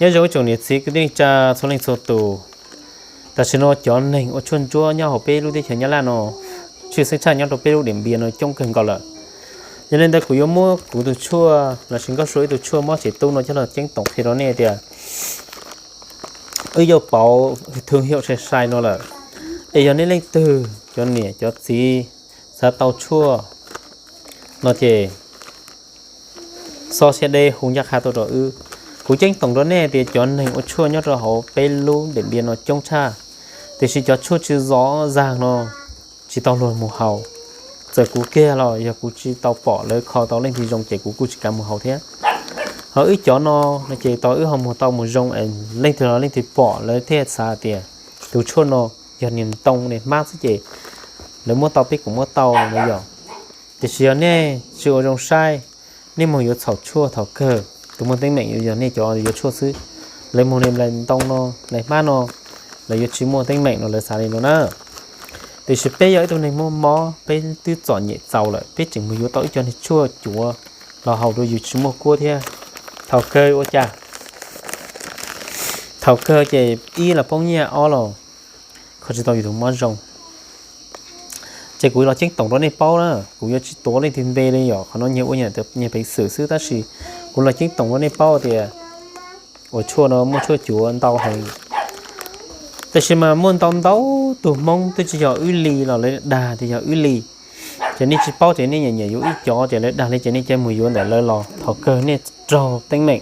Nyob zoo ib tsoom niam txiv kwv tij neej tsa txhua leej txhua tus. Tam sim no cov neeg ua tshuaj ntsuab nyob hauv peb lub teb chaws Nyab Laj no tshwj xeeb tshaj nyob rau peb lub Diam Npias no coob kawg nkaus lawm. Yog li ntawd kuv yuav muab kuv tus tshuaj los sis Nkauj Sua ib tug tshuaj mob tsev tub no coj los ceeb toom qhia rau nej tias wb yuav pauv thwm hiam sai sai no lawm. Es yog nej leej twg cov niam cov txiv xav tau tshuaj no ces xob siab deb hu ncaj qha tuaj rau wb. Kuv ceeb toom rau nej tias cov neeg ua tshuaj nyob rau hauv peb lub Diam Npias no coob tshaj, tiam sis cov tshuaj tsis zov zag no tsis tau luag mus haus. Txawm kuv kiag los yog kuv tsis tau pom lawv kho tau leej twg zoo ces kuv kuj tsis kam mus haus thiab. Ho wb cov no no ces tau wb ho mus tau mus zoo es leej twg los leej twg pom lawv thiaj xav tias tus tshuaj no yog niag ntoo niag hmab xwb ces lawv muab tau peb kuj muab tau no yog. Tiam sis yog nej tsis ua zoo saib, nej mus yuav txhaum tshuaj thaum kawg tus muaj teeb meem yuav yog nej cov yuav tshuaj xwb. Lawv mus niag nplais ntoo no nplais hmab no, lawv yuav tsis muaj teeb meem no lawv xav li no na. Tiam sis peb yog ib tug neeg muaj mob, peb twb txom nyem txaus lawm peb tseem mus yuav tau ib co niag tshuaj cuav los haus rau yus tsis muaj kuab thiab. Thaum kawg ua cas, thaum kawg ces ib los poob nyiaj, ob los kho tsis tau yus tus mob zoo. Ces kuv los ceeb toom rau nej paub na, kuv yuav tsis tuav leej twg npe li yom, qhov no nyias ua nyias peev xwm xwb tab sis kuv los ceeb toom rau nej paub tias uas tshuaj no muaj tshuaj cuav ntau heev. Tab sis mas muaj ntau ntau tus Hmoob twb tsis yog wb li los lawv dag tias yog wb li. Ces nej tsis paub ces nej nyiam nyiam yuav wb cov ces lawv dag li ces nej cia mus yuav ntawm lawv los thaum kawg nej raug teeb meem.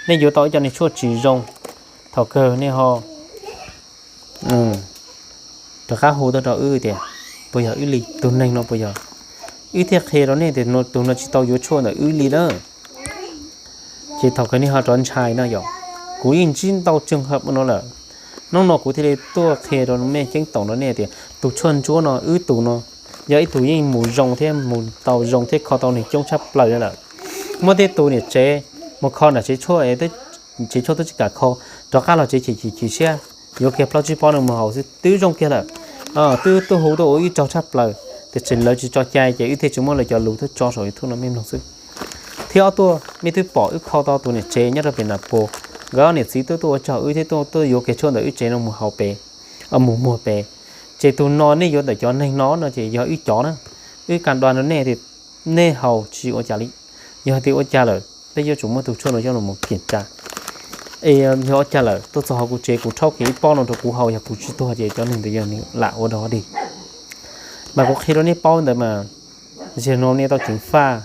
Nej yuav tau ib co niag tshuaj tsis zoo, thaum kawg nej ho rov qab hu tuaj rau wb tias puas yog wb li, tus neeg no puas yog. Wb thiaj qhia rau nej tias tus no tsis tau yuav tshuaj ntawm wb li na. Ces thaum kawg nej ho rov ntshai no yom. Kuv yeej ntsib ntau tseeb hawm no lawm. Hnub no kuv thiaj li tuaj qhia rau nej ceeb toom rau nej tias tus tshuaj ntsuab no wb tus no yog ib tug yeej mus zoo thiab mus tau zoo thiab kho tau neeg coob tshaj plaws li lawm. Muaj tej tus niam tsev mus kho nram tsev tshuaj, tsev tshuaj twb tsis kam kho, rov qab los tsev chim chim chim siab yuav kiag plaub tsib pob no mus haus xwb twb zoo kiag lawm. Twb tuaj hu tuaj ua ib raug tshaj plaws, tiam sis lawv tsis tso cai ces wb thiaj tsis muab lawv cov lus tuaj tso saum YouTube no mej mloog xwb. Thiab ob tuaj mej twb pom wb kho tau tus niam tsev nyob rau pem Nas Phos, nkawd ob niam txiv twb tuaj ua tsaug wb thiab tuaj tuaj yuav kiag tshuaj ntawm wb tsev no mus haus pem, mus muag pem. Ces tus no nej yuav ntawm cov neeg no no ces yog wb cov na. Wb kam dua rau nej tias nej haus tsis ua cas li. Yog hais tias ua cas lawm peb yuav tsum muab tus tshuaj no coj los mus kiểm tra. Es yog ua cas lawm tuaj txog hauv kuv tsev kuv rhaub kiag ib pob no rau kuv haus yog kuv tsis tuag ces cov neeg ntawd yog nws lam ua dog dig. Mas kuv qhia rau nej paub ntawd mas, zaum no nej tau ceev faj,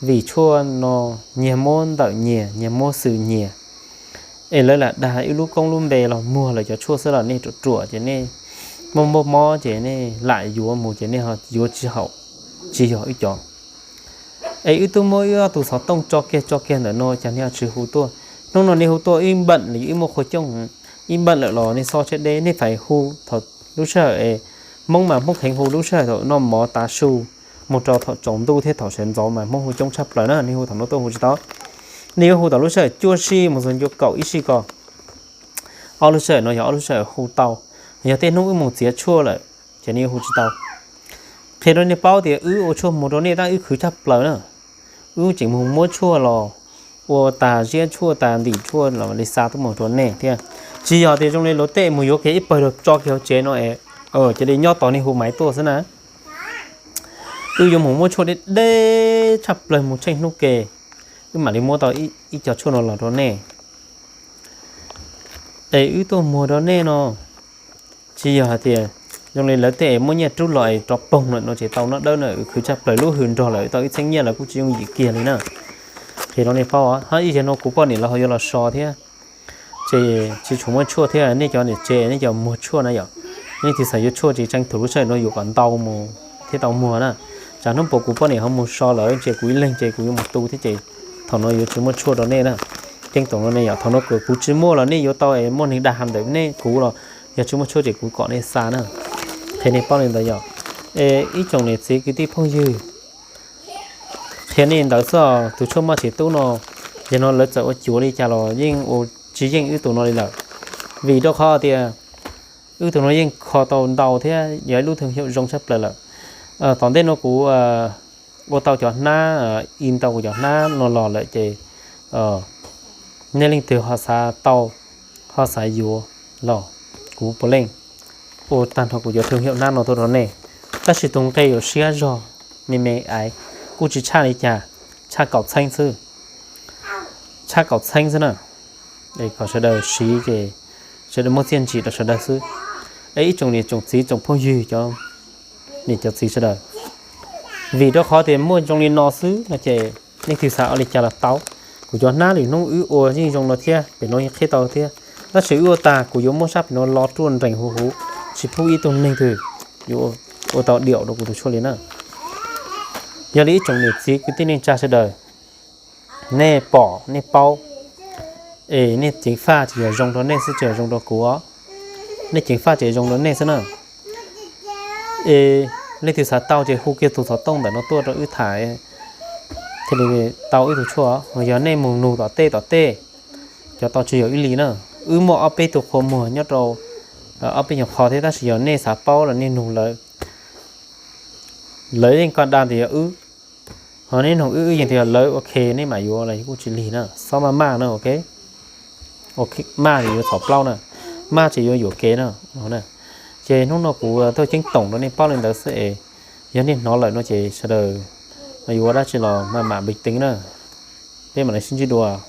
vim tshuaj no nyias muab ntawm nyias, nyias muab xwm nyias. Es lawv lam dag wb lub koob lub npe los muag lawv cov tshuaj xwb los nej ruam ruam ces nej muaj muaj mob ces nej lam yuav mus ces nej ho yuav tsis haum, tsis yog wb cov. Es wb twb muab wb ob tug xov tooj tso kiag tso kiag ntawm no cas nej ho tsis hu tuaj. Hnub no nej hu tuaj ib npam li wb muaj qhua cooj, ib npam lawm los nej xob siab deb, nej feem hu thaum lub sij hawm es Hmoob mas Hmoob kheev hu lub sij hawm thaum noj mov tav su mus rau thaum tsaus ntuj thiab thaum sawv ntxov mas Hmoob hu coob tshaj plaws na, nej hu thaum no tuaj hu tsis tau. Nej yuav hu thaum lub sij hawm cuaj sij mus txog ntua kaum ib sij ko. Ob lub sij hawm no yog ob lub sij hawm hu tau. Yog tej hnub wb mus txiav tshuaj lawm ces nej yuav hu tsis tau. Qhia rau nej paub tias wb ua tshuaj muag rau nej tab wb khwv tshaj plaws na. Wb tseem mus muab tshuaj los ua tas ziab tshuaj tas ntim tshuaj los li xa tuaj mus rau nej thiab. Tsis yog tias zoo li luag tej mus yuav kiag ib pawg rau tso kiag hauv tsev no es cia li nyob tos nej hu maiv tuaj xwb na. Wb yuav mus muab tshuaj deb deb tshaj plaws mus tsheej hnub ke, wb mam li muab tau ib co tshuaj no los rau nej. Es wb tuaj muag rau nej no, tsis yog hais tias zoo li lawv tej es muab nyiaj rub los es rov poog lawm no ces tau noj dawb na, khwv tshaj plaws lub hws nrog lawm tau ib txheeb nyiaj los kuj tsis yooj yim kiag li na. Qhia rau nej paub, ho ib zaug no kuv poj niam los ho yuav los so thiab, ces tsis tshua muaj tshuaj thiab, nej cov niam tsev nej cov muag tshuaj na yom, nej tig xav yuav tshuaj ces tseem thum lub sij hawm no yuav kom ntau mus thiab tau muag na. Tsam hnub puas kuv poj niam ho mus so lawm ces kuv ib leeg ces kuv yuav mus tu thiab ces thaum no yuav tsis muaj tshuaj rau nej na. Ceeb toom no nej yom, thaum no kuv tsis muaj los nej yuav tau es muaj neeg dag ha ntawm nej kuv los yog tsis muaj tshuaj ces kuv kom nej xa na. Qhia nej paub li ntawd yom. Es ib tsoom niam txiv kwv tij phooj ywg, qhia nej ntawd xwb, tus tshuaj maj tsev tub no, yog no lawv txawm ua cuav li cas los yeej ua tsis yeej wb tus no li lawm. Vim rau qhov tias wb tus no yeej kho tau ntau thiab yog ib lub thwm hiam zoo tshaj plaws lawm. Tom ntej no kuv ua tau cov hnab, i tau kuv cov hnab no los lawm ces Nej leej twg ho xav tau, ho xav yuav los kuv puav leej ua tag nrho kuv cov thwj hiaum hnab no tuaj rau nej. Tab sis tus nqe yuav siab zog me me ais, kuj tsis tshaj li cas, tshaj kaum txheeb xwb, tshaj kaum txheeb xwb na. Kom sawv daws siv ces sawv daws muaj txiaj ntsim rau sawv daws xwb. Es ib tsoom niam tsoom txiv tsoom phooj ywg cov niam cov txiv sawv daws, vim rau qhov tias muaj zoo li no xwb no ces nej twg xav ua li cas los tau. Kuv cov hnab lwm hnub wb ua yeej zoo no thiab, pem no yeej qhib tau thiab. Tab sis wb ua tag kuv yuav muab sab pem no lo ruaj nrees huv huv, tsis pub ib tug neeg twg yuav ua tau diaum rau kuv tus tshuaj li na. Yog li ib tsoom niam txiv kwv tij neej tsa sawv daws, nej pom nej paub, es nej ceev faj tsis yog zoo rau nej xwb, tseem zoo rau kuv os. Nej ceev faj tseem zoo rau nej xwb na. Es leej twg xav tau ces hu kiag tus xov tooj ntawm no tuaj rau wb tham thiaj li tau ib tug tshuaj. Yog nej mus nug tom tej tom tej, cov tau tsis yog ib li na. Wb muaj ob peb tug qhua muag nyob rau ob peb nyuag qho thiab, tab sis yog nej xav paub los nej nug lawv, lawv yeej ko da tias yog wb, ho nej nug wb, wb yeej tias yog lawv, ok, nej mam yuav los kuj tsis lig na, xob maj maj na, ok. Maj ces yuav txhov plaub na, maj ces yuav yuam kev na. Ces hnub no kuv tuaj ceeb toom rau nej paub li ntawd xwb es, yog nej hnov lawm no ces sawv daws yuav ua dab tsi los maj mam npis teev na. Peb mam li sib ntsib dua.